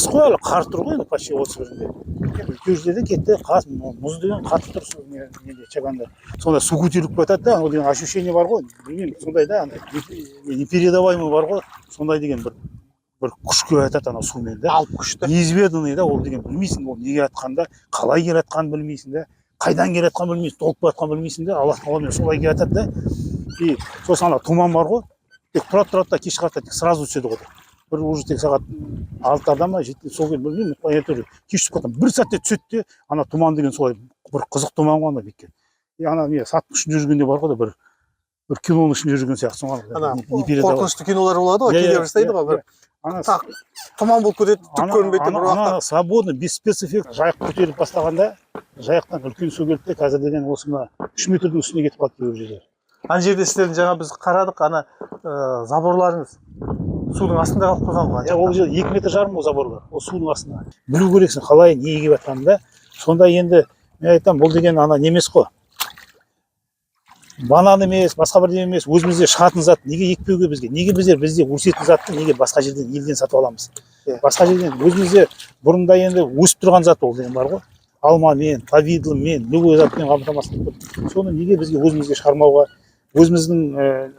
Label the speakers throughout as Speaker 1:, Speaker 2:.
Speaker 1: Қыс қой, әлі қар тұр ғой енді, почти 31-інде. Үлкен жерде кетті, қас мұз деген қатып тұр су неде, чаганда. Сонда су көтеріліп кетеді да, ол деген ощущение бар ғой, білмеймін, сондай да, андай непередаваемый бар ғой, сондай деген бір күш келіп жатады анау сумен да.
Speaker 2: Алып күшті.
Speaker 1: Неизведанный да ол деген, білмейсің ол неге жатқанын да, қалай келе жатқанын білмейсің да, қайдан келе жатқанын білмейсің, толып келе жатқанын білмейсің да, Аллах тағаламен солай келе жатады да. И сосын ана тұман бар ғой, тек тұрады, тұрады да, кеш қарата тек сразу түседі ғой. Бір уже тек сағат 6-ларда ма, 7-де, сол кезде білмеймін, әйтеуір кеш түсіп кеткен, бір сәтте түседі де, ана тұман деген солай бір қызық тұман ғой ана бетке. И ана не саттың ішінде жүргенде бар ғой да, бір киноның ішінде жүрген сияқтысың ғой.
Speaker 2: Ана
Speaker 1: Непередаваемый.
Speaker 2: қорқынышты кинолар болады ғой,
Speaker 1: Иә,
Speaker 2: кейде
Speaker 1: иә,
Speaker 2: бір жасайды
Speaker 1: иә,
Speaker 2: ғой, бір
Speaker 1: иә. Ана
Speaker 2: тақ тұман болып кетеді, түк көрінбейді бір уақытта.
Speaker 1: Ана свободно, без спецэффект. Жайық көтеріліп бастағанда, жайықтан үлкен су келді де, қазір деген осы мына 3 метрдің үстіне кетіп қалды кейбір жерлер.
Speaker 2: Ана жерде сіздердің жаңа біз қарадық, ана заборларыңыз судың астында қалып қойған ғой ана
Speaker 1: Иә, ол
Speaker 2: жақта.
Speaker 1: жер 2,5 метр ғой заборлар, ол судың астында. Білу керексің қалай, не келіп жатқанын да. Сонда енді мен айтамын, бұл деген ана не емес қой, банан емес, басқа бірдеме емес, өзімізде шығатын зат неге екпеуге бізге? Неге біздер бізде өсетін затты неге басқа жерден, елден сатып аламыз?
Speaker 2: Иә.
Speaker 1: Басқа жерден, өзімізде бұрында енді өсіп тұрған зат ол деген бар ғой, алмамен, повидломен, любой затпен қамтамасыз етіп тұр. Соны неге бізге өзімізге шығармауға? Өзіміздің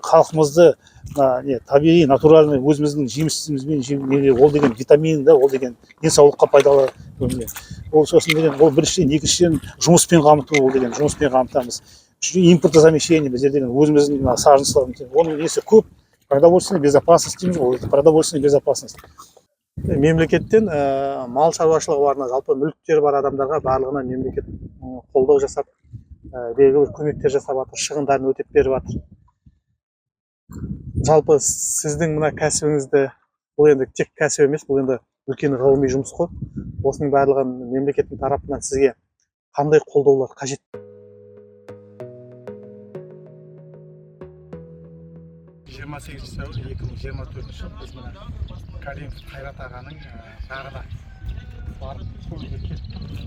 Speaker 1: халқымызды мына не табиғи, натуральный өзіміздің жемісімізбен ол деген витамин да, ол деген денсаулыққа пайдалы өнімдер. Ол сосын деген ол біріншіден, екіншіден жұмыспен қамту, ол деген жұмыспен қамтамыз. Үшіншіден, импортозамещение, біздер деген өзіміздің мына саженцалар, оның несі көп, продовольственная безопасность дейміз ғой, ол продовольственная безопасность.
Speaker 2: Мемлекеттен мал шаруашылығы бар, жалпы мүліктері бар адамдарға барлығына мемлекет қолдау жасап, белгілі бір көмектер жасап жатыр, шығындарын өтеп беріп жатыр. Жалпы сіздің мына кәсібіңізді, бұл енді тек кәсіп емес, бұл енді үлкен ғылыми жұмыс қой, осының барлығын мемлекеттің тарапынан сізге қандай қолдаулар қажет?
Speaker 3: 28 сәуір 2024 жыл біз мына Каримов Қайрат ағаның бағына барып көруге келіп тұрмыз.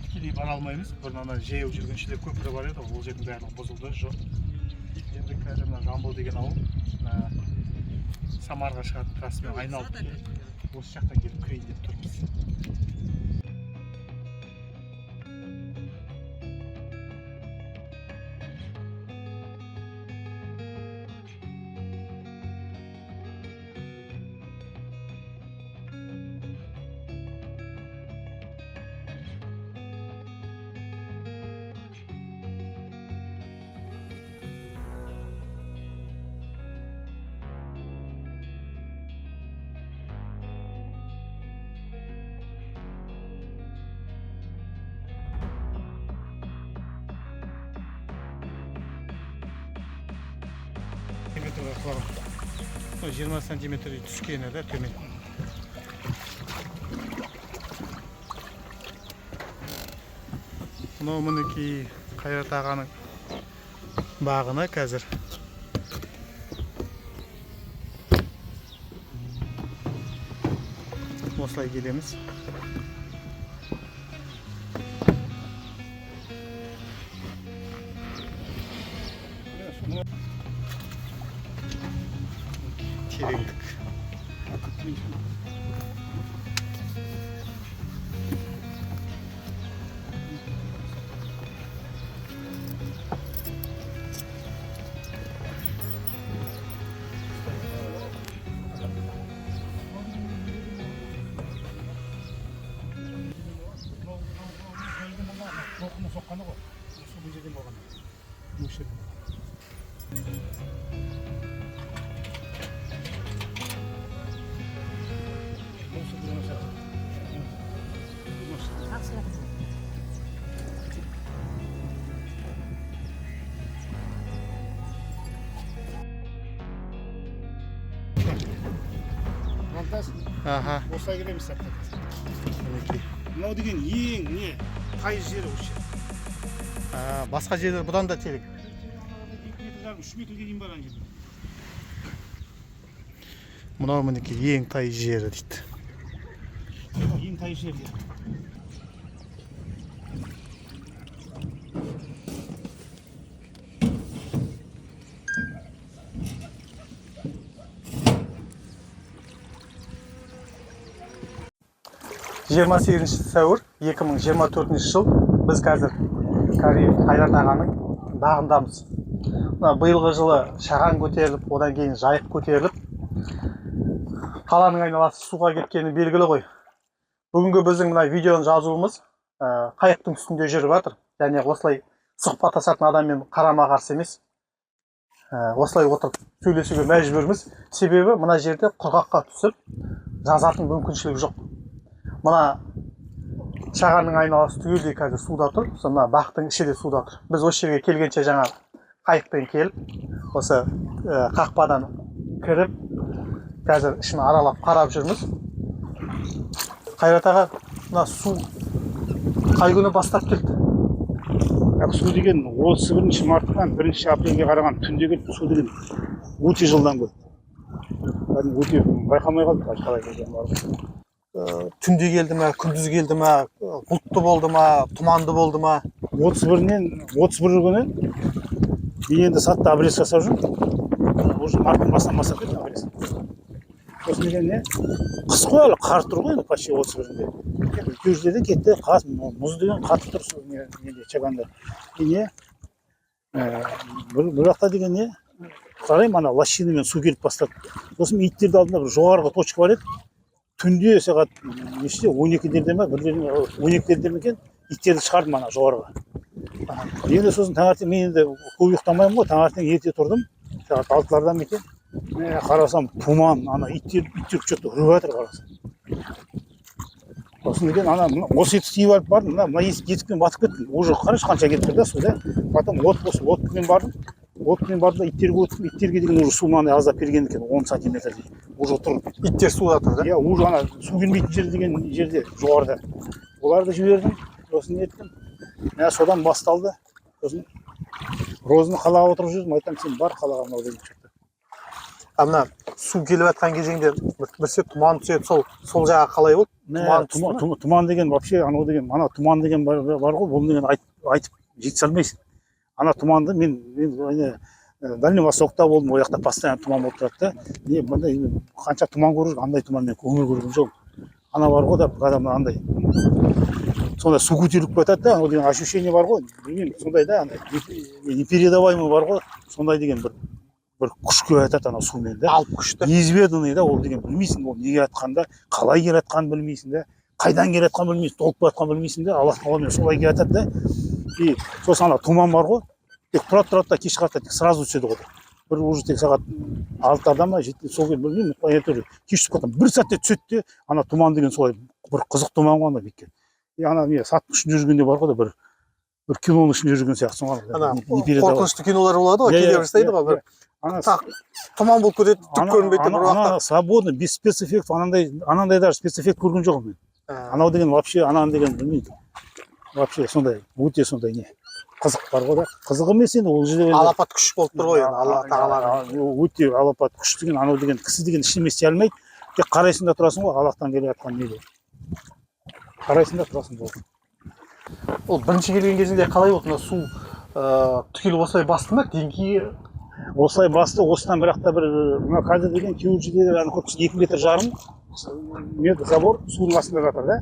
Speaker 3: Тікелей бара алмаймыз, бұрын ана жаяу жүргіншілер көпірі бар еді, ол жердің барлығы бұзылды, жоқ. Енді қазір мына Жамбыл деген ауыл, мына Самарға шығатын трассамен айналып келіп, осы жақтан келіп кірейін деп тұрмыз. Сантиметрге құлаған, 20 сантиметрдей түскені да төмен. Мынау мінекей Қайрат ағаның бағына қазір. Осылай келеміз. Тереңдік.
Speaker 1: Толқынның соққаны ғой, су бұл жерден болған, осы жерден. Осы деген сияқты. Осы. Жолдас, осылай келеміз сәтте.
Speaker 3: Мінекей.
Speaker 1: Мынау деген ең не тайыз жері осы жер.
Speaker 3: А, басқа жерлер бұдан да терең.
Speaker 1: 2,5 метр, 3 метрге дейін бар ана жерде.
Speaker 3: Мынау мінекей ең тайыз жері дейді.
Speaker 1: Ең тайыз жер.
Speaker 2: 28 сәуір 2024 жыл. Біз қазір Кариев Қайрат ағаның бағындамыз. Мына биылғы жылы Шаған көтеріліп, одан кейін Жайық көтеріліп, қаланың айналасы суға кеткені белгілі ғой. Бүгінгі біздің мына видеоны жазуымыз қайықтың үстінде жүріп жатыр. Және осылай сұхбаттасатын адаммен қарама қарсы емес. Осылай отырып сөйлесуге мәжбүрміз. Себебі мына жерде құрғаққа түсіп жазатын мүмкіншілік жоқ. Мына Шағанның айналасы түгелдей қазір суда тұр. Сол мына бақтың іші де суда тұр. Біз осы жерге келгенше жаңа қайықпен келіп, осы қақпадан кіріп, қазір ішін аралап қарап жүрміз. Қайрат аға, мына су қай күні бастап келді?
Speaker 1: Бірақ су деген 31 марттан 1 апрельге қараған түнде келді. Су деген өте жылдам келді. Кәдімгі өте байқамай қалдық қазір қалай келгенін бар ғой.
Speaker 2: Түнде келді ме, күндіз келді ме, бұлтты болды ма, тұманды болды ма?
Speaker 1: 31-нен 31 күні мен енді садта обрез жасап жүрмін. Уже марттың басынан бастап кеттім обрез. Сосын деген не? Қыс қой әлі, қар тұр ғой енді почти 31-інде. Үлкен жерден кетті, қас, мұз деген қатып тұр сол неде, Чаганда. И не? Бір жақта деген не? Қараймын, ана лощинамен су келіп бастады. Сосын иттердің алдында бір жоғарғы точка бар еді. Түнде сағат нешеде, 12-дерде ма, бірлерде, 12-дерде ме екен, иттерді шығардым ана жоғарыға. Енді сосын таңертең мен енді көп ұйықтамаймын ғой, таңертең ерте тұрдым, сағат 6-ларда ма екен. Мә, қарасам тұман, ана иттер что-то үріп жатыр қарасам. Сосын деген ана осы етікті киіп алып бардым, мына етікпен батып кеттім. Уже қарашы қанша кетіп тұр да су да. Потом осы лодкамен бардым. Лодкамен бардым да иттерге өттім. Иттерге деген уже су мынандай аздап келген екен, 10 сантиметрдей. Уже тұр.
Speaker 2: Иттер суда тұр да?
Speaker 1: Иә, уже ана су келмейтін жер деген жерде, жоғарыда. Оларды жібердім, сосын неттім. Мә, содан басталды. Сосын Розаны қалаға отырып жүрдім, айтамын, сен бар қалаға мынау деген шықты.
Speaker 2: А мына су келіп жатқан кезеңде бірсе тұман түседі, сол жағы қалай болды?
Speaker 1: Мә,
Speaker 2: Тұман түсті
Speaker 1: тұман,
Speaker 2: ме?
Speaker 1: Тұман деген вообще анау деген, ана тұман деген бар ғой, бұл деген айтып жеткізе алмайсың. Ана тұманды мен ана, Дальний Востокта болдым, ол жақта постоянно тұман болып тұрады да. Не, мындай қанша тұман көріп жүрмін, андай тұман мен өмір көрген жоқпын. Ана бар ғой да, кәдімгі андай сондай су көтеріліп кетеді да, анау деген ощущение бар ғой, білмеймін, сондай да, андай непередаваемый бар ғой, сондай деген бір күш келіп жатады ана сумен да.
Speaker 2: Алып күшті.
Speaker 1: Неизведанный да, ол деген білмейсің, ол неге жатқанын да, қалай келе жатқанын білмейсің да, қайдан келе жатқанын білмейсің, толып келе жатқанын білмейсің да, Аллах тағаламен солай келе жатады да. И сосын ана тұман бар ғой, тек тұрады тұрады да, кеш қарата тек сразу түседі ғой. Бір уже тек сағат 6-ларда ма, 7-де, сол кезде білмеймін, әйтеуір кеш түсіп кеткен, бір сәтте түседі де, ана тұман деген солай бір қызық тұман ғой ана бетке. И ана не саттың ішінде жүргенде бар ғой да, бір киноның ішінде жүрген сияқтысың ғой.
Speaker 2: Ана
Speaker 1: Не передавай.
Speaker 2: қорқынышты кинолар болады ғой,
Speaker 1: Иә,
Speaker 2: кейде
Speaker 1: иә,
Speaker 2: бір жасайды
Speaker 1: иә,
Speaker 2: ғой, бір
Speaker 1: Ана
Speaker 2: тақ тұман болып кетеді, түк көрінбейді бір уақытта.
Speaker 1: Ана свободно, без спецэффектов, анандай даже спецэффект көрген жоқпын мен. Анау деген вообще, ананы деген білмеймін. Вообще сондай, өте сондай не. Қызық бар ғой да. Қызық емес енді ол жерде.
Speaker 2: Алапат күш болып тұр ғой енді Алла тағаланың.
Speaker 1: Өте алапат күш деген, анау деген кісі деген ештеме істей алмайды. Тек қарайсың да тұрасың ғой, Аллахтан келе жатқан неге. Қарайсың да тұрасың болды.
Speaker 2: Ол бірінші келген кезінде қалай болды? Мына су түгел осылай басты ма? Деңгейі
Speaker 1: Осылай басты, осыдан бірақ та бір мына қазір деген кейбір жерде ана көп 2,5 метр забор судың астында жатыр да.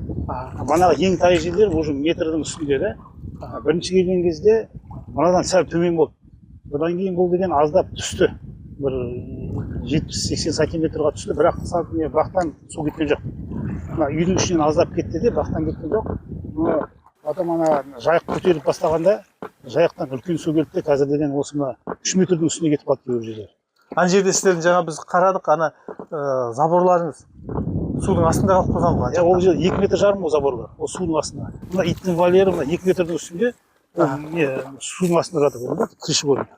Speaker 1: Манағы ең тайы жерлер уже метрдің үстінде да. Бірінші келген кезде мынадан сәл төмен болды. Одан кейін бұл деген аздап түсті. Бір 70-80 сантиметрға түсті, бірақ не, бақтан су кеткен жоқ. Мына үйдің ішінен аздап кетті де, бақтан кеткен жоқ. Но потом ана Жайық көтеріліп бастағанда, Жайықтан үлкен су келді де, қазір деген осы мына 3 метрдің үстіне кетіп қалды кейбір жерлер.
Speaker 2: Ана жерде сіздердің жаңа біз қарадық, ана заборларыңыз судың астында қалып қойған ғой.
Speaker 1: Иә, ол жер 2,5 метр ғой заборлар, ол судың астында. Мына иттің вольері мына 2 метрдің үстінде, ол не, судың астында жатыр, көрдің бе? Крыша көрінеді.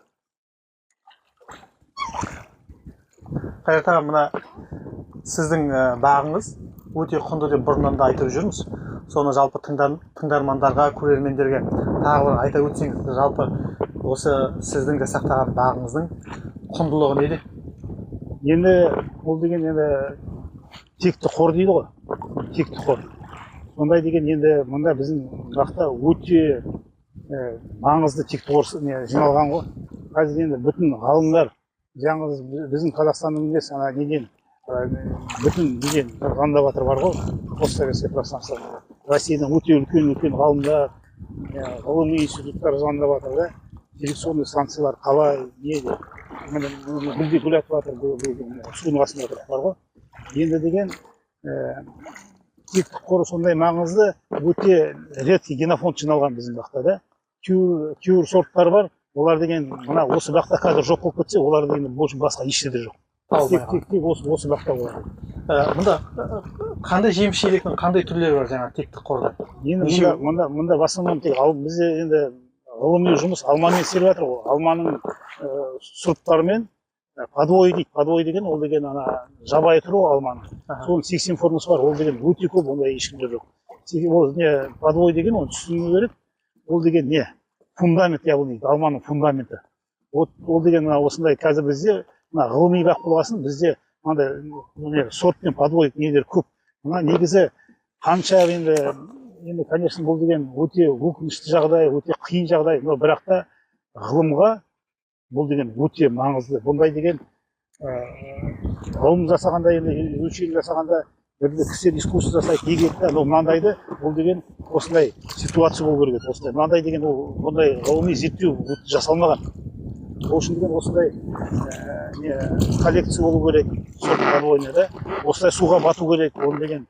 Speaker 2: Қайрат аға, мына сіздің бағыңыз өте құнды деп бұрыннан да айтып жүрміз. Соны жалпы тыңдармандарға, көрермендерге тағы бір айта өтсеңіз, жалпы осы сіздің жасақтаған бағыңыздың құндылығы неде?
Speaker 1: Енді ол деген енді текті қор дейді ғой, текті қор. Сондай деген енді мында біздің бақта өте маңызды текті қор не, жиналған ғой. Қазір енді бүтін ғалымдар, жаңғыз біздің Қазақстанның емес, ана неден Бүтін неден звондап жатыр бар ғой, постсоветское пространство, Россиядан өте үлкен үлкен ғалымдар, ғылыми институттар звондап жатыр да, селекционный станциялар қалай, не деп. Міне, міне, гүлдей гүл атып жатыр бұл судың астында тұрып бар ғой. Енді деген тектік қоры сондай маңызды, өте редкий генофонд жиналған біздің бақта да. Кейбір сорттар бар, олар деген мына осы бақта қазір жоқ болып кетсе, олар деген больше басқа еш жерде жоқ.
Speaker 2: Табылмай.
Speaker 1: Тек осы бақта болады.
Speaker 2: Мұнда қандай жеміс жидектің қандай түрлері бар жаңағы тектік қорда?
Speaker 1: Енді
Speaker 2: Нешеу?
Speaker 1: мұнда в основном тек ал, бізде енді ғылыми жұмыс алмамен істеліп жатыр ғой. Алманың сорттарымен, подвой дейді. Подвой деген ол деген ана жабайы түрі ғой алманың. Соның 80 формасы бар, ол деген өте көп, ондай ешкімде жоқ. Ол не, подвой деген, оны түсіну керек. Ол деген не? Фундамент яблони дейді, алманың фундаменті. Вот ол деген мына осындай қазір бізде мына ғылыми бақ болғасын, бізде мынандай не, сорт пен подвой нелер көп. Мына негізі қанша енді, конечно, бұл деген өте өкінішті жағдай, өте қиын жағдай, но бірақ та ғылымға бұл деген өте маңызды. Бұндай деген ғылым жасағанда, енді изучение жасағанда, бірде кісілер искусство жасайды, егеді да, но мынандайды, бұл деген осындай ситуация болу керек еді. Осындай мынандай деген ол бұндай ғылыми зерттеу жасалмаған. Ол үшін деген осындай не коллекция болу керек, сорт подвойный да, осылай суға бату керек. Оны деген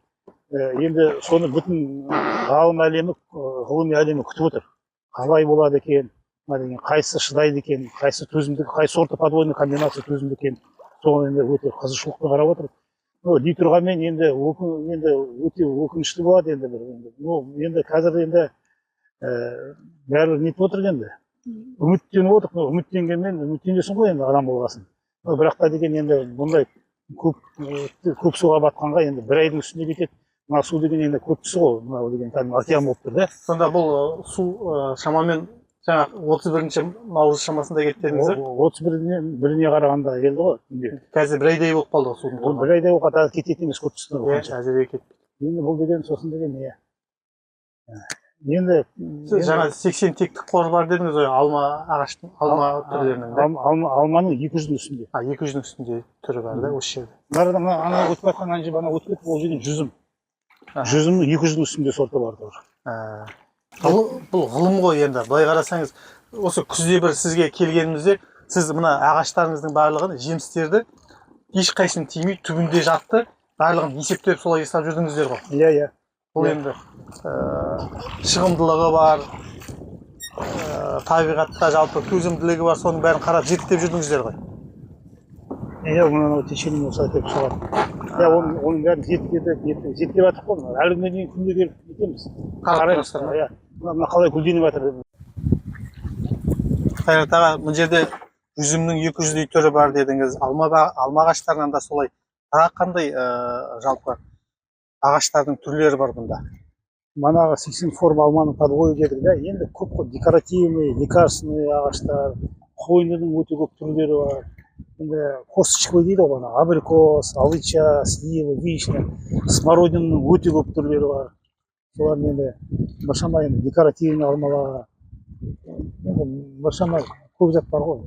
Speaker 1: енді соны бүтін ғалым әлемі, ғылыми әлемі күтіп отыр. Қалай болады екен, мына деген қайсысы шыдайды екен, қайсысы төзімді, қай сорты подвойный комбинация төзімді екен, соны енді өте қызығушылықпен қарап отыр. Ну, дей тұрғанмен енді енді өте өкінішті болады енді бір енді. Ну, енді қазір енді бәрібір нетіп отыр енді. Үміттеніп отыр, но үміттенгенмен үміттенесің ғой енді адам болғасын. Но бірақ та деген енді бұндай көп суға батқанға енді бір айдың үстінде кетеді. Мына су деген енді көп түсі ғой, мынау деген кәдімгі океан болып тұр да.
Speaker 2: Сонда бұл су шамамен жаңағы 31 наурыз шамасында кетті дедіңіз бе?
Speaker 1: 31-іне қарағанда келді ғой түнде.
Speaker 2: Қазір бір айдай болып қалды ғой судың
Speaker 1: Ол
Speaker 2: тұрғаны.
Speaker 1: бір айдай болып қалды, кететін емес көп түсті.
Speaker 2: Иә, әзірге кетті.
Speaker 1: Енді бұл деген сосын деген не? Енді
Speaker 2: Сіз жаңа 80 тектік қор бар дедіңіз ғой, алма ағаштың, алма түрлерінің да?
Speaker 1: Алманың 200-дің үстінде.
Speaker 2: А, 200-дің үстінде түрі бар да осы жерде.
Speaker 1: Мына мына ана өтіп жатқан ана жер, ана өтіп кетті, ол жерден жүзім. Жүзімнің 200-дің үстінде сорты бар тоже.
Speaker 2: Бұл ғылым ғой енді. Былай қарасаңыз, осы күзде бір сізге келгенімізде сіз мына ағаштарыңыздың барлығын, жемістерді ешқайсысын тимей түбінде жатты, барлығын есептеп солай жасап жүрдіңіздер ғой.
Speaker 1: Иә, иә.
Speaker 2: Бұл
Speaker 1: Иә.
Speaker 2: енді шығымдылығы бар, табиғатқа жалпы төзімділігі бар, соның бәрін қарап зерттеп жүрдіңіздер ғой.
Speaker 1: Иә, мына течение болса келіп шығады. Иә, оның бәрін зерттедік, неттік, зерттеп жатырмық қой. Мына әлі күнге дейін күнде келіп нетеміз.
Speaker 2: Қарап
Speaker 1: Қараймыз,
Speaker 2: тұрасыздар ма?
Speaker 1: иә. Мына қалай гүлденіп жатыр деп.
Speaker 2: Қайрат аға, мына жерде жүзімнің 200-дей түрі бар дедіңіз, алма ағаштарынан да солай. Тағы қандай жалпы ағаштардың түрлері бар бұнда?
Speaker 1: Манағы 80 форма алманың подвойы дедік да, енді көп қой декоративный, лекарственный ағаштар, хвойныйдың өте көп түрлері бар. Енді косточковый дейді ғой, ана абрикос, алыча, слива, вишня, смородинаның өте көп түрлері бар. Солардың енді біршама енді декоративный алмалар, енді біршама көп зат бар ғой.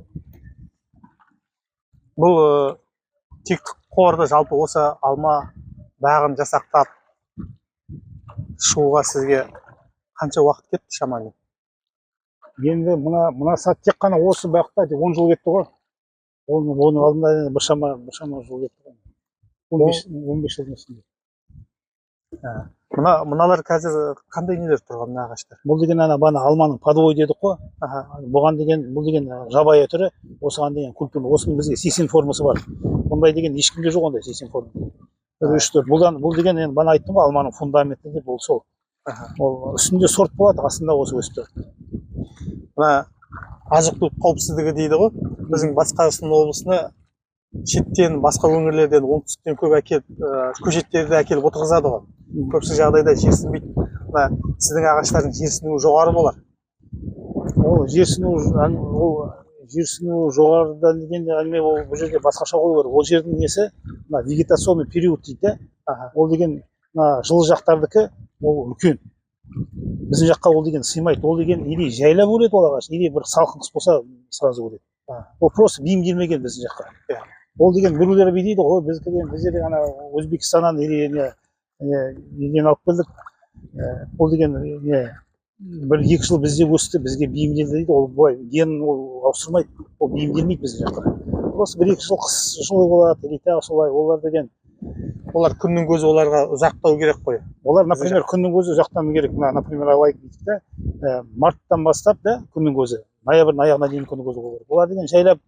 Speaker 2: Бұл тектік қорды жалпы осы алма бағын жасақтап шығуға сізге қанша уақыт кетті шамамен?
Speaker 1: Енді мына сад тек қана осы бақта 10 жыл кетті ғой. Оның алдында енді біршама жыл кетті ғой. 15 жылдың үстінде.
Speaker 2: Мыналар қазір қандай нелер тұрған мына ағаштар?
Speaker 1: Бұл деген ана бана алманың подвой дедік қой. Бұған деген, бұл деген жабайы түрі, осыған деген культурный, осының бізге 80 формасы бар. Бұндай деген ешкімде жоқ ондай 80 форма. Бір, үш, төрт. Бұл деген енді бана айттым ғой, алманың фундаменті деп, бұл сол. Ол үстінде сорт болады, астында осы өсіп тұрады.
Speaker 2: Мына азық-түлік қауіпсіздігі дейді ғой. Біздің Батыс Қазақстан облысына шеттен, басқа өңірлерден, оңтүстіктен көп әкеліп, көшеттерді әкеліп отырғызады ғой. Көпшілік жағдайда жерсінбейді. Мына сіздің ағаштардың жерсінуі жоғары болар.
Speaker 1: Ол жерсіну жоғарыдан деген әңгіме, ол бұл жерде басқаша болу керек. Ол жердің несі, мына вегетационный период дейді да. Ол деген мына жылы жақтардікі, ол үлкен. Біздің жаққа ол деген сыймайды. Ол деген или жайлап өледі ол ағаш, или бір салқын қыс болса сразу өледі. Ол просто бейімделмеген біздің жаққа. Ол деген біреулер бүй дейді ғой, біздікі деген, бізде деген ана Өзбекстаннан или не неден алып келдік. Ол деген не 1-2 жыл бізде өсті, бізге бейімделді дейді. Ол былай генін ол ауыстырмайды, ол бейімделмейді біздің жаққа. Просто 1-2 жыл қыс жылы болады или тағы солай. Олар деген
Speaker 2: Олар күннің көзі оларға ұзақтау керек қой.
Speaker 1: Олар, например, күннің көзі ұзақтану керек. Мына, например, алайық дейік та, марттан бастап да күннің көзі ноябрьдің аяғына дейін күннің көзі болу керек. Олар деген жайлап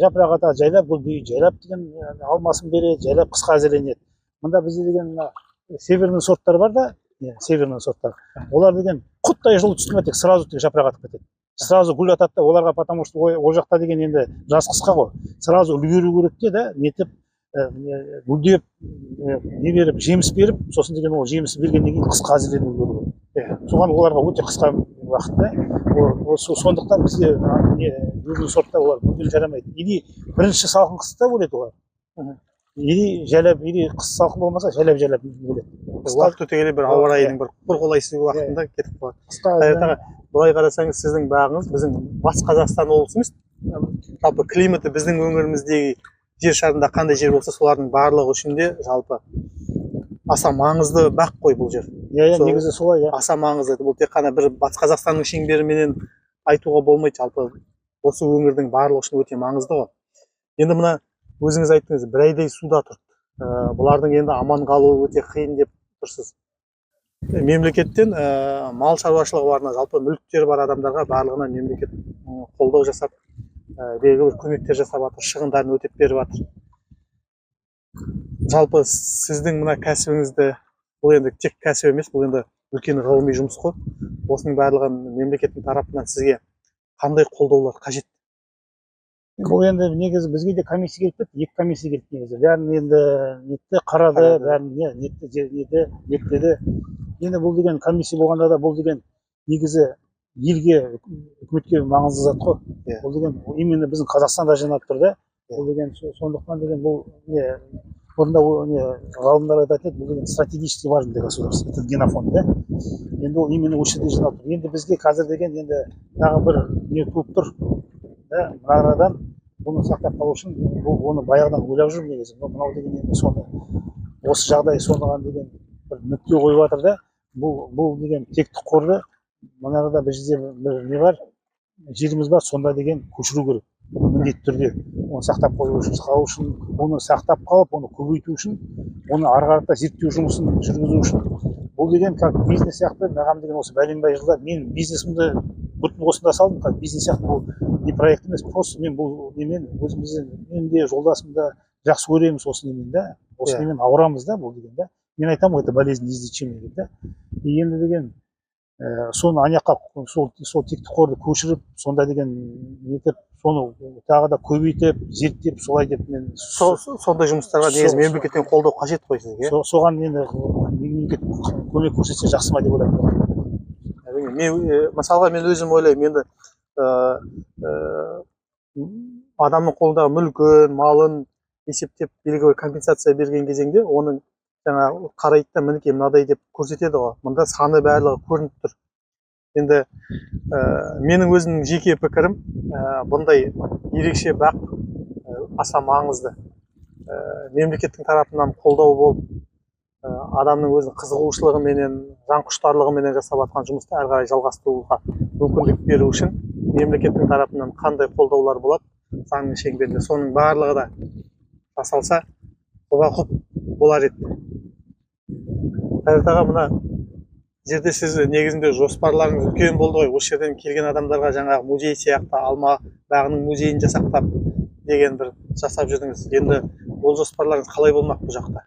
Speaker 1: жапырақ атады, жайлап гүлдейді, жайлап деген алмасын береді, жайлап қысқа әзірленеді. Мында бізде деген мына северный сорттар бар да, северный сорттар. Олар деген құттай жылы түсті ме, тек сразу тек жапырақ атып кетеді. Сразу гүл атады да оларға, потому что ол жақта деген енді жаз қысқа ғой. Сразу үлгеру керек те да, нетіп гүлдеп, не беріп, жеміс беріп, сосын деген ол жемісі бергеннен кейін қысқа әзірлену керек. Соған оларға өте қысқа уақыт та. Сондықтан бізде не южный сорттар олар мүлдем жарамайды. Или бірінші салқын қыста өледі олар. Или жайлап, или қыс салқын болмаса жайлап жайлап өледі.
Speaker 2: Уақыт өте келе бір ауа райының бір қолайсыз уақытында кетіп қалады.
Speaker 1: Қысқа
Speaker 2: Қайрат аға, былай қарасаңыз, сіздің бағыңыз біздің Батыс Қазақстан облысы емес, жалпы климаты біздің өңіріміздегі жер шарында қандай жер болса, солардың барлығы үшін де жалпы аса маңызды бақ қой бұл жер.
Speaker 1: Иә, негізі солай, иә.
Speaker 2: Аса маңызды. Бұл тек қана бір Батыс Қазақстанның шеңберіменен айтуға болмайды, жалпы осы өңірдің барлығы үшін өте маңызды ғой. Енді мына өзіңіз айттыңыз, бір айдай суда тұрды. Бұлардың енді аман қалуы өте қиын деп тұрсыз. Мемлекеттен мал шаруашылығы барына, жалпы мүліктері бар адамдарға барлығына мемлекет қолдау жасап, белгілі бір көмектер жасап жатыр, шығындарын өтеп беріп жатыр. Жалпы сіздің мына кәсібіңізді, бұл енді тек кәсіп емес, бұл енді үлкен ғылыми жұмыс қой. Осының барлығын мемлекеттің тарапынан сізге қандай қолдаулар қажет?
Speaker 1: Бұл енді негізі бізге де комиссия келіп кетті, 2 комиссия келді негізі. Бәрін енді нетті, қарады, бәрін нетті, нетті, зерттеді. Енді бұл деген комиссия болғанда да бұл деген негізі елге, үкіметке маңызды зат қой. Бұл деген именно біздің Қазақстанда жиналып тұр да. Бұл деген сондықтан деген бұл не бұрында не ғалымдар айтатын еді, бұл деген стратегически важный для государства, этот генофонд, да. Енді ол именно осы жерде жиналып тұр. Енді бізге қазір деген енді тағы бір не туып тұр. Да, мына арадан бұны сақтап қалу үшін бұл оны баяғыдан ойлап жүрмін негізі. Мынау деген енді соны осы жағдай соныған деген бір нүкте қойып жатыр да. Бұл деген текті қорды мына арада бізде бір не бар, жеріміз бар, сонда деген көшіру керек міндетті түрде. Оны сақтап қою үшін, қалу үшін, оны сақтап қалып, оны көбейту үшін, оны ары қарата зерттеу жұмысын жүргізу үшін. Бұл деген как бизнес сияқты, маған деген осы бәленбай жылдар мен бизнесімді бүтін осында салдым, как бизнес сияқты. Бұл не проект емес, просто мен бұл немен өзіміздің, мен де жолдасым да жақсы көреміз осы немен да, осы немен ауырамыз да бұл деген да. Мен айтамын ғой, это болезнь неизлечимая деп да. И енді деген соны ана жаққа сол текті қорды көшіріп, сонда деген нетіп, соны тағы да көбейтіп, зерттеп, солай деп мен
Speaker 2: Сондай жұмыстарға негізі мемлекеттен қолдау қажет қой сізге.
Speaker 1: Соған енді мемлекет көмек көрсетсе жақсы ма деп ойлап тұрмын.
Speaker 2: Әрине, мен мысалға мен өзім ойлаймын, енді адамның қолындағы мүлкін, малын есептеп белгілі бір компенсация берген кезеңде оның жаңа қарайды да, мінекей мынадай деп көрсетеді ғой. Мында саны барлығы көрініп тұр. Енді менің өзімнің жеке пікірім, бұндай ерекше бақ аса маңызды. Мемлекеттің тарапынан қолдау болып, адамның өзінің қызығушылығыменен, жан құштарлығыменен жасап жатқан жұмысты әрі қарай жалғастыруға мүмкіндік беру үшін мемлекеттің тарапынан қандай қолдаулар болады заңның шеңберінде, соның барлығы да жасалса құба-құп болар еді. Қайрат аға, мына жерде сіз негізінде жоспарларыңыз үлкен болды ғой. Осы жерден келген адамдарға жаңағы музей сияқты алма бағының музейін жасақтап деген бір жасап жүрдіңіз. Енді ол жоспарларыңыз қалай болмақ бұл жақта?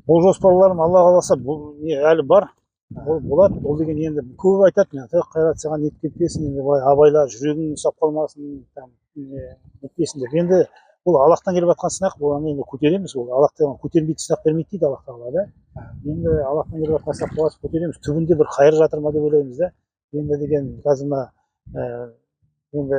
Speaker 1: Ол жоспарларым Алла қаласа бұл не әлі бар. Ол болады. Ол деген енді көп айтады, мен айтамын, Қайрат саған нетіп кетпесін, енді былай абайла, жүрегің ұстап қалмасын, там, не, нетпесін деп. Енді бұл Аллахтан келіп жатқан сынақ, бұл аны енді көтереміз. Ол Аллах тағала көтермейтін сынақ бермейді дейді Аллах тағала да. Енді Аллахтан келіп жатқан сынақ болса көтереміз. Түбінде бір қайыр жатыр ма деп ойлаймыз да. Енді деген қазір мына, енді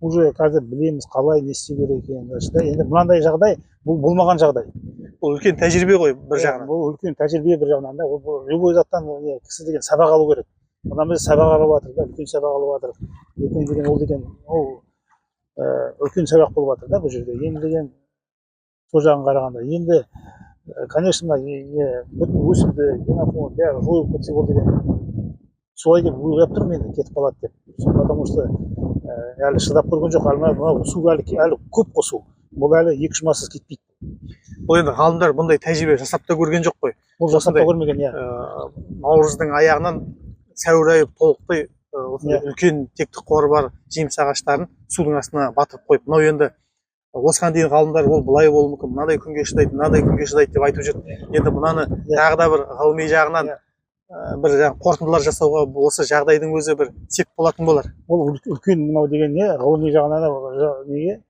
Speaker 1: уже қазір білеміз қалай не істеу керек екенін, да. Енді мынандай жағдай бұл болмаған жағдай.
Speaker 2: Бұл үлкен тәжірибе ғой бір
Speaker 1: Иә,
Speaker 2: жағынан.
Speaker 1: Бұл үлкен тәжірибе бір жағынан да. Ол бұл любой заттан не, кісі деген сабақ алу керек. Мына біз сабақ алып жатырмыз да, үлкен сабақ алып жатырмыз. Ертең деген ол деген ол Үлкен сабақ болып жатыр да бұл жерде. Енді деген сол жағын қарағанда енді, конечно, мына бүтін өсімдік, генофонд бәрі жойылып кетсе, ол деген солай деп ойлап тұрмын енді, кетіп қалады деп. Потому что әлі шыдап көрген жоқ, әлі мынау су әлі көп қой су, бұл әлі 2-3 жұмасыз кетпейді.
Speaker 2: Бұл енді ғалымдар бұндай тәжірибе жасап та көрген жоқ қой.
Speaker 1: Бұл жасап та көрмеген, иә.
Speaker 2: Наурыздың аяғынан сәуір айы толықтай осындай үлкен тектік қоры бар жеміс ағаштарын судың астына батырып қойып, мынау енді осыған дейін ғалымдар ол былай болуы мүмкін, мынадай күнге шыдайды, мынадай күнге шыдайды деп айтып жүрді. Енді мынаны тағы да бір ғылыми жағынан бір жаңағы қорытындылар жасауға осы жағдайдың өзі бір сеп болатын болар.
Speaker 1: Ол үлкен мынау деген не, ғылыми жағынан да, неге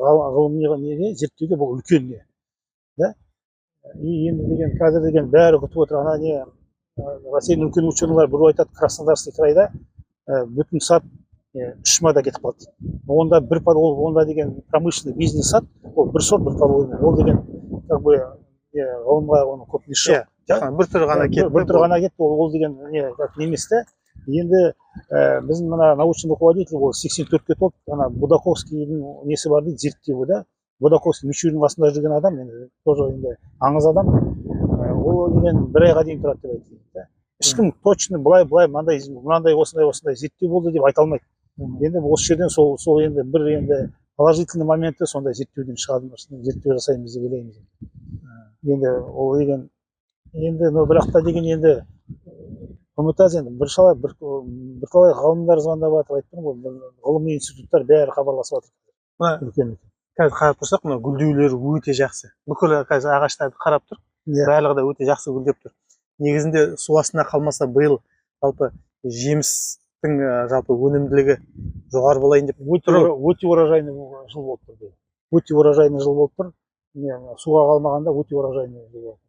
Speaker 1: ғылыми неге зерттеуге бұл үлкен не да. И енді деген қазір деген бәрі күтіп отыр. Ана не, Россияның үлкен ученыйлар біреу айтады, Краснодарский крайда бүтін сад 3 жұмада кетіп қалды дейді. Онда бір ол онда деген промышленный бизнес сад, ол бір сорт, бір подвойный, ол деген как бы не, ғылымға оның көп несі жоқ.
Speaker 2: Иә, тек қана бір түрі ғана кетті.
Speaker 1: Бір түрі ғана кетті, ол деген не, как не емес та. Енді біздің мына научный руководитель, ол 84-ке толды, ана Будаковскийдің несі бар дейді, зерттеуі да. Будаковский Мичурин қасында жүрген адам, енді тоже енді аңыз адам. Ол деген бір айға дейін тұрады деп айтты да. Ешкім точно былай былай мынандай мынандай осындай осындай зерттеу болды деп айта алмайды. Енді осы жерден сол енді бір енді положительный моменті сондай зерттеуден шығады, зерттеу жасаймыз деп ойлаймыз. Енді ол деген енді, но бірақ та деген енді үміт аз енді, біршалай бірталай ғалымдар звондап жатыр, айтып тұрмын ғой, бір ғылыми институттар бәрі хабарласып жатыр.
Speaker 2: Мына
Speaker 1: үлкен.
Speaker 2: Қазір қарап тұрсақ, мына гүлдеулері өте жақсы. Бүкіл қазір ағаштарды қарап тұр, барлығы да өте жақсы гүлдеп тұр. Негізінде су астында қалмаса, биыл жалпы жемістің жалпы өнімділігі жоғары болайын деп
Speaker 1: Өте
Speaker 2: тұр.
Speaker 1: Өте урожайный жыл болып тұр биыл. Өте урожайный жыл болып тұр. Не, суға қалмағанда өте урожайный жыл болып тұр.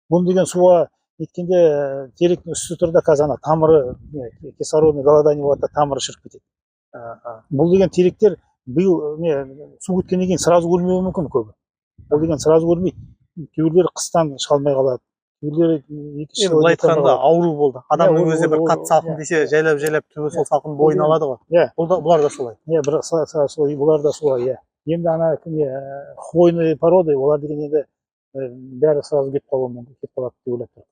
Speaker 1: Бұны деген суға неткенде, теректің үсті тұр да, қазір ана тамыры не, кислородный голодание болады да, тамыры шіріп кетеді. Бұл деген теректер биыл не, су кеткеннен кейін сразу өлмеуі мүмкін көбі. Ол деген сразу өлмейді. Кейбіреулері қыстан шыға алмай қалады. Кейбіреулері екінші
Speaker 2: Енді
Speaker 1: жылы
Speaker 2: былай
Speaker 1: кете алмай
Speaker 2: айтқанда
Speaker 1: қалады.
Speaker 2: Ауру болды. Адамның
Speaker 1: Ол-
Speaker 2: өзі бір
Speaker 1: ол-
Speaker 2: қатты салқын десе, жайлап жайлап түбі сол салқын бойын алады ғой. Бұл да, бұлар да солай.
Speaker 1: Иә, бір солай, бұлар да солай, иә. Енді ана не, хвойные породы, олар деген енді бәрі сразу кетіп қалуы мүмкін, кетіп қалады деп ойлап тұр.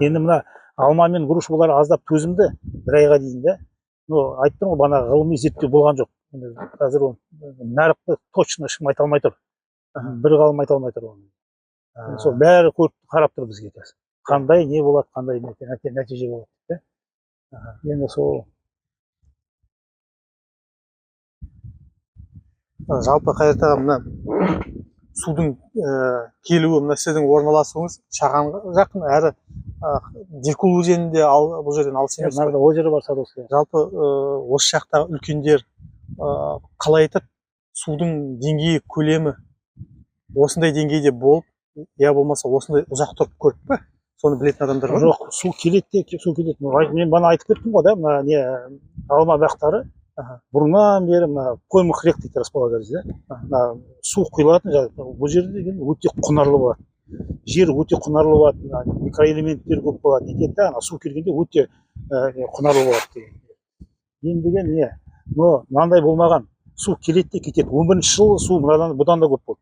Speaker 1: Енді мына алма мен груша, бұлар аздап төзімді бір айға дейін да. Но айтып тұрмын ғой, бағана ғылыми зерттеу болған жоқ. Енді қазір ол нарықты точно ешкім айта алмай тұр. Бір ғалым айта алмай тұр оны. Сол бәрі көріп қарап тұр бізге қазір. Қандай не болады, қандай нәтиже болады деп, да? Енді сол
Speaker 2: Жалпы Қайрат аға, мына судың келуі, мына сіздің орналасуыңыз Шағанға жақын, әрі Деркөл өзенінде ал, бұл жерден алыс емес қой.
Speaker 1: Мынада озеро бар, Садовское.
Speaker 2: Жалпы осы жақтағы үлкендер қалай айтады, судың деңгейі, көлемі осындай деңгейде болып, я болмаса осындай ұзақ тұрып көріп пе, соны білетін адамдар бар ма?
Speaker 1: Жоқ, су келеді де, су келеді. Мен бағана айтып кеттім ғой да, мына не, алма бақтары бұрыннан бері мына пойма рек дейді, располагались да. Мына су құйылатын бұл жерде деген өте құнарлы болады. Жер өте құнарлы болады, мына микроэлементтер көп болады, нетеді да, ана су келгенде өте не, құнарлы болады деген. Енді деген не, но мынандай болмаған. Су келеді де кетеді. 11 жылы су мынадан бұдан да көп болды.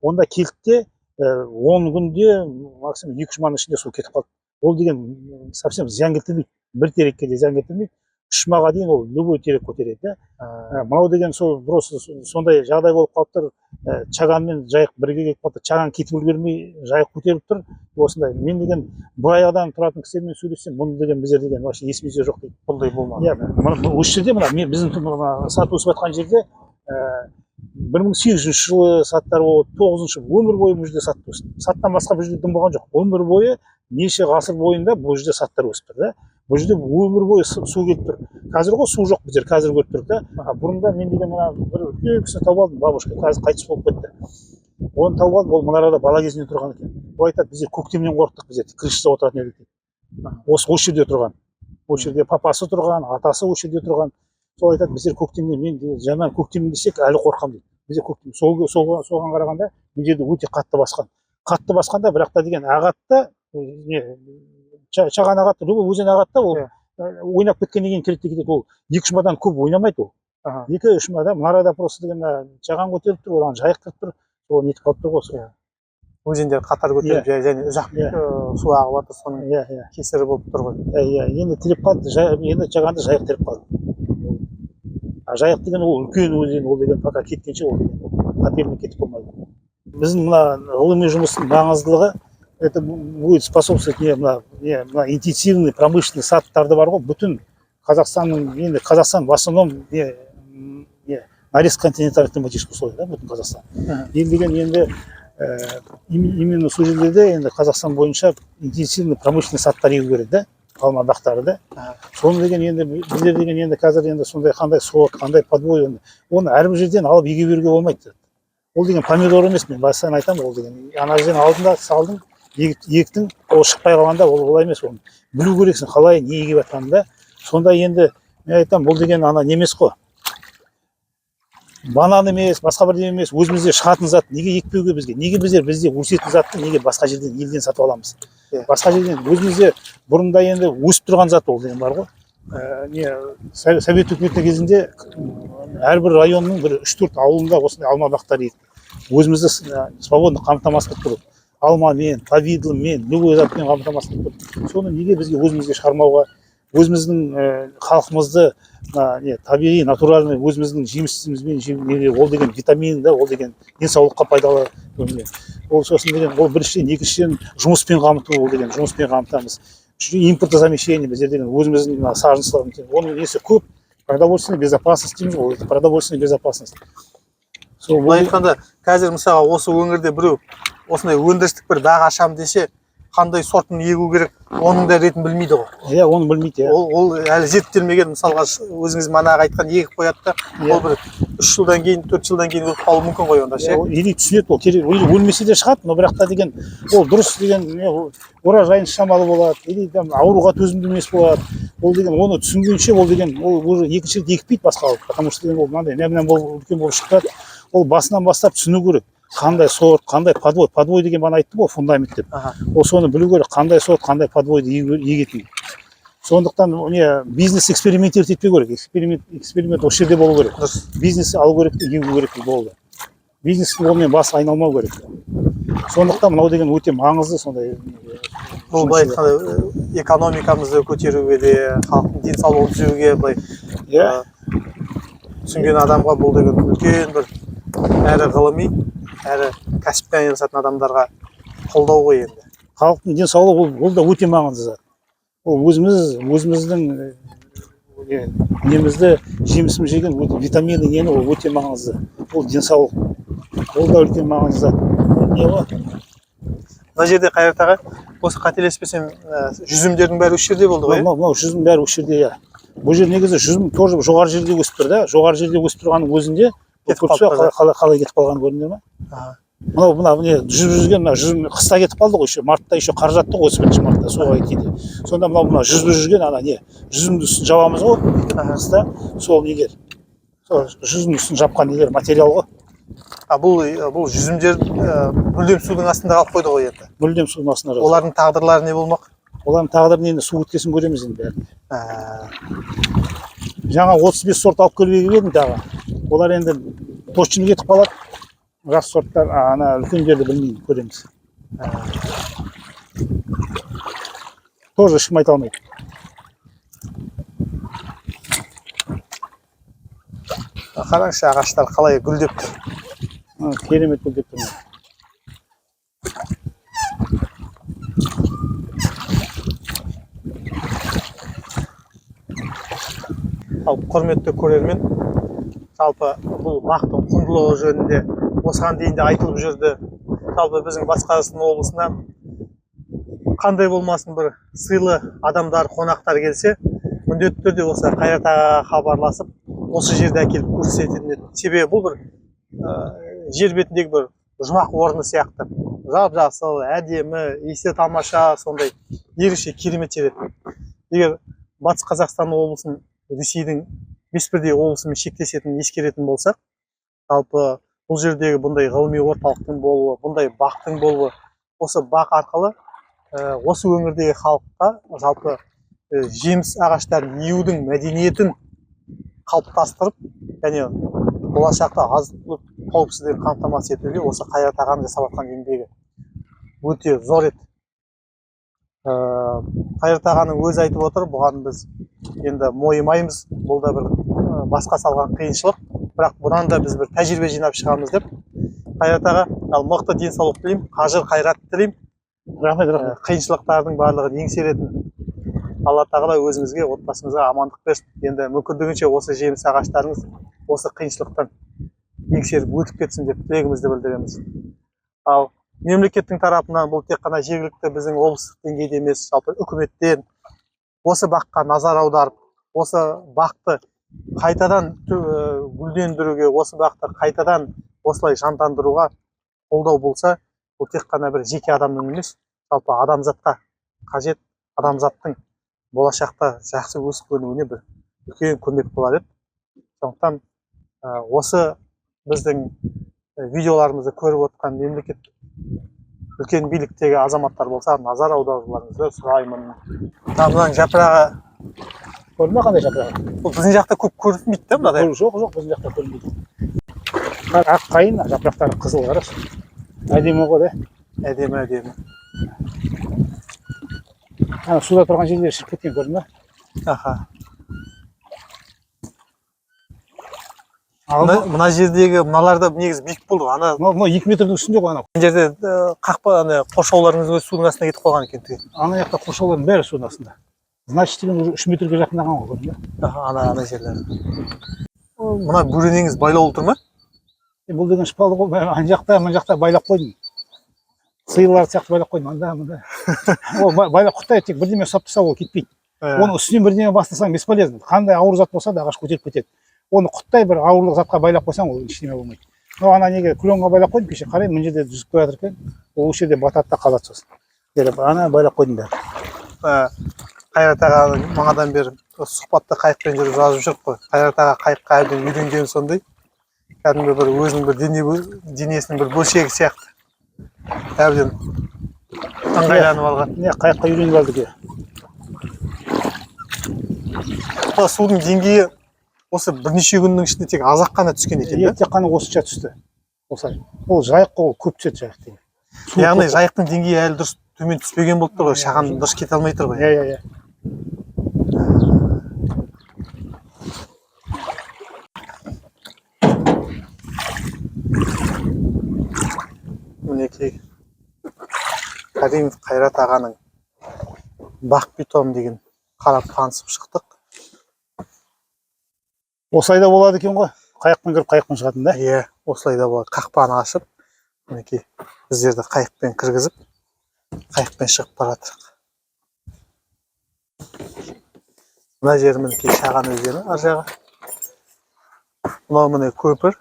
Speaker 1: Онда келді де, 10 күнде, максимум 2-3 жұманың ішінде су кетіп қалды. Ол деген совсем зиян келтірмейді. Бір терекке де зиян келтірмейді. 3 жұмаға дейін ол любой терек көтереді да. Мынау деген сол просто сондай жағдай болып қалып тұр. Чаган мен Жайық бірге келіп қалды. Чаган кетіп үлгермей Жайық көтеріліп тұр. Осындай. Мен деген бір аяғдан тұратын кісілермен сөйлессем, бұны деген біздер деген вообще есімізде жоқ дейді.
Speaker 2: Бұндай болмады.
Speaker 1: Иә, осы жерде мына мен біздің мына сат өсіп жатқан жерде, 1800 жылы саттар болды, тоғызыншы, өмір бойы бұл жерде сат өсті. Саттан басқа бұл жерде дым болған жоқ. Өмір бойы неше ғасыр бойында бұл жерде саттар өсіп тұр да. Бұл жерде өмір бойы су келіп тұр. Қазір ғой су жоқ, біздер қазір көріп тұрмыз да. А бұрында мен деген мына бір үлкен кісіні тауып алдым, бабушка, қазір қайтыс болып кетті. Оны тауып алдым, ол мұнарада бала кезінен тұрған екен. Ол айтады, біздер көктемнен қорықтық, біздер крышада отыратын едік дейді. Осы жерде тұрған. Осы жерде папасы тұрған, атасы осы жерде тұрған. Сол айтады, біздер көктемнен, мен де жаман көктемнен десек әлі қорқамын дейді. Біздер көктем, соған қарағанда бұл жерде өте қатты басқан. Қатты басқанда, бірақ та деген ағады да, не, Чаған ағады, любой өзен ағады да, ол ойнап кеткеннен кейін келеді де кетеді. Ол 2-3 жұмадан көп ойнамайды ол. 2-3 мынада мына просто деген мына жаған көтеріп тұр, одан жайық кіріп тұр, сол нетіп қалып тұр ғой сол.
Speaker 2: Өзендер қатар көтеріп және ұзақ су ағып жатыр, соның кесірі болып тұр ғой.
Speaker 1: Иә, енді тіреп қалды, енді жағанды жайық тіреп қалды. А жайық деген ол үлкен өзен, ол деген пока кеткенше ол деген қапелмен кетіп болмайды. Біздің мына ғылыми жұмыстың маңыздылығы это будет способствовать не мына не мына интенсивный промышленный садтарды бар ғой, бүтін Қазақстанның, енді Қазақстан в основном не на континентальных климатических условий, да, бүтін Қазақстан. Ел деген енді именно сол жерлерде енді Қазақстан бойынша интенсивный промышленный садтар егу керек да, алма бақтары да. Соны деген енді біздер деген енді қазір енді сондай қандай сорт, қандай подвой, оны әрбір жерден алып еге беруге болмайды. Ол деген помидор емес, мен бастан айтамын, ол деген ана жерден алдың да салдың, ектің, ол шықпай қалғанда ол олай емес, оны білу керексің қалай не егіп жатқанын да. Сонда енді мен айтамын, бұл деген ана не емес қой, банан емес, басқа бірдеме емес, өзімізде шығатын зат, неге екпеуге бізге, неге біздер бізде өсетін затты неге басқа жерден, елден сатып аламыз? Басқа жерден өзімізде бұрында енді өсіп тұрған зат ол деген бар ғой. Не Совет үкіметі кезінде әрбір районның бір 3-4 ауылында осындай алма бақтары екті. Өзімізді свободно қамтамасыз қылып тұрып, алмамен, повидломен, любой затпен қамтамасыз қылып тұрып, соны неге бізге өзімізге шығармауға, өзіміздің халқымызды мына не табиғи натуральный өзіміздің жемісімізбен, ол деген витамин да, ол деген денсаулыққа пайдалы өнім. Ол сосын деген ол біріншіден, екіншіден жұмыспен қамту, ол деген жұмыспен қамтамыз. Үшіншіден импортозамещение, біздер деген өзіміздің мына саженцалар, оның несі көп, продовольственная безопасность дейміз ғой, это продовольственная безопасность. Сол
Speaker 2: Былай айтқанда, қазір мысалға осы өңірде біреу осындай өндірістік бір бақ ашамын десе, қандай сортын егу керек, оның да ретін білмейді ғой.
Speaker 1: Иә, оны білмейді, иә.
Speaker 2: Ол әлі зерттелмеген, мысалға өзіңіз манағы айтқан егіп қояды да, ол бір 3 жылдан кейін, 4 жылдан кейін өліп қалуы мүмкін ғой онда ше.
Speaker 1: Или түсінеді ол, керек, или өлмесе де шығады, но бірақ та деген ол дұрыс деген не, урожайын шамалы болады, или там ауруға төзімді емес болады. Ол деген оны түсінгенше ол деген ол уже екінші рет екпейді басқа алып, потому что деген ол мынандай нәм-нәм болып үлкен болып шығып тұрады. Ол басынан бастап түсіну керек, қандай сорт, қандай подвой. Подвой деген бағана айттым ғой, фундамент деп. Ол соны білу керек, қандай сорт, қандай подвойды егетінін. Сондықтан не бизнес экспериментировать етпеу керек, эксперимент осы жерде болу керек. Бизнес алу керек те егу керек болды. Бизнестің онымен басы айналмау керек. Сондықтан мынау деген өте маңызды сондай.
Speaker 2: Бұл былай айтқанда экономикамызды көтеруге де, халықтың денсаулығын түзеуге былай түсінген адамға бұл деген үлкен бір әрі ғылыми, әрі кәсіппен айналысатын адамдарға қолдау ғой енді.
Speaker 1: Халықтың денсаулығы ол да өте маңызды зат. Ол өзіміздің немізді, жемісіміз жеген өте витамины нені, ол өте маңызды. Ол денсаулық. Ол да үлкен маңызды зат. Не ғой?
Speaker 2: Мына жерде Қайрат аға, осы қателеспесем, жүзімдердің бәрі осы жерде болды ғой, иә?
Speaker 1: Мынау жүзім бәрі осы жерде, иә. Бұл жер негізі жүзім тоже жоғары жерде өсіп тұр да. Жоғары жерде өсіп тұрғанның өзінде
Speaker 2: Кетіп
Speaker 1: көріп
Speaker 2: қалды.
Speaker 1: Қалай кетіп қалғанын көрдіңдер ме? Мынау мына міне жүзіп жүрген мына жүзім қыста кетіп қалды ғой, еще мартта еще қар жатты ғой, 31 мартта суға кеткенде. Сонда мынау мына жүзіп жүрген ана не жүзімнің үстін жабамыз ғой қыста, сол нелер, сол жүзімнің үстін жапқан нелер материал ғой.
Speaker 2: А бұл жүзімдер мүлдем судың астында қалып қойды ғой енді.
Speaker 1: Мүлдем судың астында жатыр.
Speaker 2: Олардың тағдырлары не болмақ?
Speaker 1: Олардың тағдырын енді су өткесін көреміз енді бәрін. Жаңа 35 сорт алып келіп едім тағы. Олар енді точно кетіп қалады. Жас сорттар, ана үлкендерді білмеймін, көреміз. Тоже ешкім айта алмайды.
Speaker 2: Қараңызшы, ағаштар қалай гүлдеп тұр.
Speaker 1: Керемет гүлдеп тұр.
Speaker 2: Ал құрметті көрермен, жалпы бұл бақтың құндылығы жөнінде осыған дейін де айтылып жүрді. Жалпы біздің Батыс Қазақстан облысына қандай болмасын бір сыйлы адамдар, қонақтар келсе, міндетті түрде осы Қайрат ағаға хабарласып, осы жерде әкеліп көрсететін еді. Себебі бұл бір жер бетіндегі бір жұмақ орны сияқты. Жап-жасыл, әдемі, иісі тамаша, сондай ерекше керемет жер еді. Егер Батыс Қазақстан облысын Ресейдің 5 бірдей облысымен шектесетінін ескеретін болсақ, жалпы бұл жердегі бұндай ғылыми орталықтың болуы, бұндай бақтың болуы, осы бақ арқылы осы өңірдегі халыққа жалпы жеміс ағаштарын егудің мәдениетін қалыптастырып және болашақта азық-түлік қауіпсіздігін қамтамасыз етуге осы Қайрат ағаның жасап жатқан еңбегі өте зор еді. Қайрат ағаның өзі айтып отыр, бұған біз енді мойымаймыз, бұл да бір басқа салған қиыншылық, бірақ бұдан да біз бір тәжірибе жинап шығамыз деп. Қайрат аға, ал мықты денсаулық тілеймін, қажыр қайрат тілеймін.
Speaker 1: Рахмет, рахмет.
Speaker 2: Қиыншылықтардың барлығын еңсеретін Алла тағала өзіңізге, отбасыңызға амандық берсін. Енді мүмкіндігінше осы жеміс ағаштарыңыз осы қиыншылықтан еңсеріп өтіп кетсін деп тілегімізді білдіреміз. Ал мемлекеттің тарапынан бұл тек қана жергілікті біздің облыстық деңгейде емес, жалпы үкіметтен осы баққа назар аударып, осы бақты қайтадан гүлдендіруге, осы бақты қайтадан осылай жандандыруға қолдау болса, бұл тек қана бір жеке адамның емес, жалпы адамзатқа қажет, адамзаттың болашақта жақсы өсіп өнуіне бір үлкен көмек болар еді. Сондықтан осы біздің видеоларымызды көріп отқан мемлекет үлкен биліктегі азаматтар болса, назар аударуларыңызды сұраймын. Мынаның жапырағы
Speaker 1: Көрдің бе қандай жапырағы?
Speaker 2: Бұл біздің жақта көп көрінбейді да мынадай.
Speaker 1: Жоқ, жоқ, біздің жақта көрінбейді. Ақ қайын, жапырақтары қызыл, қарашы. Әдемі ғой да.
Speaker 2: Әдемі, әдемі.
Speaker 1: Ана суда тұрған жерлері шіріп кеткен, көрдің бе?
Speaker 2: Аха. Мына жердегі мыналар да негізі биік болды ғой. Ана
Speaker 1: Мынау 2 метрдің үстінде ғой анау.
Speaker 2: мына жерде қақпа, ана қоршаулардың өзі судың астына кетіп қалған екен түгел.
Speaker 1: Ана жақта қоршаулардың бәрі судың астында. Значит, деген уже 3 метрге жақындаған ғой, көрдің бе?
Speaker 2: Аха, ана жерлер. Мына бөренеңіз байлаулы тұр ма?
Speaker 1: Бұл деген шпал ғой, ана жақта, мына жақта байлап қойдым. Сиырлар сияқты байлап қойдым, анда, мында. Ол байлап құттай, тек бірдеме ұстап тұрса, ол кетпейді. Оның үстінен бірдеме бастасаң бесполезно. Қандай ауыр зат болса да ағаш көтеріп кетеді. Оны құттай бір ауырлық затқа байлап қойсаң, ол ештеме болмайды. Но ана неге кленға байлап қойдым, кеше қараймын, мына жерде жүзіп келе жатыр екен. Ол осы жерде батады да қалады сосын. Бері ана байлап қойдым бәрі.
Speaker 2: Қайрат аға маңадан бері сұхбатта қайықпен жүріп жазып жүріп қой. Қайрат аға қайыққа әбден үйренген сондай. Кәдімгі бір өзінің бір денесінің бір бөлшегі сияқты. Әбден ыңғайланып алған.
Speaker 1: Не, қайыққа үйреніп алдық.
Speaker 2: Мына судың деңгейі осы бірнеше күннің ішінде тек аз-ақ қана түскен екен, да?
Speaker 1: Тек қана осынша түсті. Осылай. Ол жайық қой, ол көп түседі жайық деген. Су
Speaker 2: Яғни
Speaker 1: көп.
Speaker 2: жайықтың деңгейі әлі дұрыс төмен түспеген болып тұр ғой, шаған дұрыс кете алмай тұр ғой.
Speaker 1: Иә, иә, иә.
Speaker 2: Мінекей Каримов Қайрат ағаның бақ питом деген қарап танысып шықтық.
Speaker 1: Осылай да болады екен ғой. Қайықпен кіріп, қайықпен шығатын да.
Speaker 2: Иә, осылай да болады. Қақпаны ашып, мінекей біздерді қайықпен кіргізіп, қайықпен шығып бара жатырық. Мына жері мінекей Шаған өзені ар жағы. Мынау міне көпір.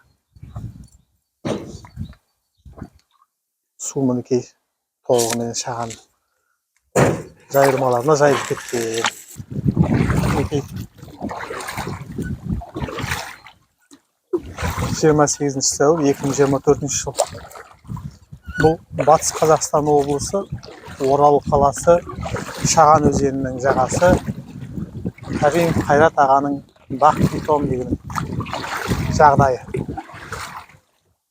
Speaker 2: Су мінекей толығымен Шаған жайылмаларына жайылып кеткен. Мінекей 28 сәуір 2024 жыл. Бұл Батыс Қазақстан облысы, Орал қаласы, Шаған өзенінің жағасы, Каримов Қайрат ағаның бақ питомнигінің жағдайы.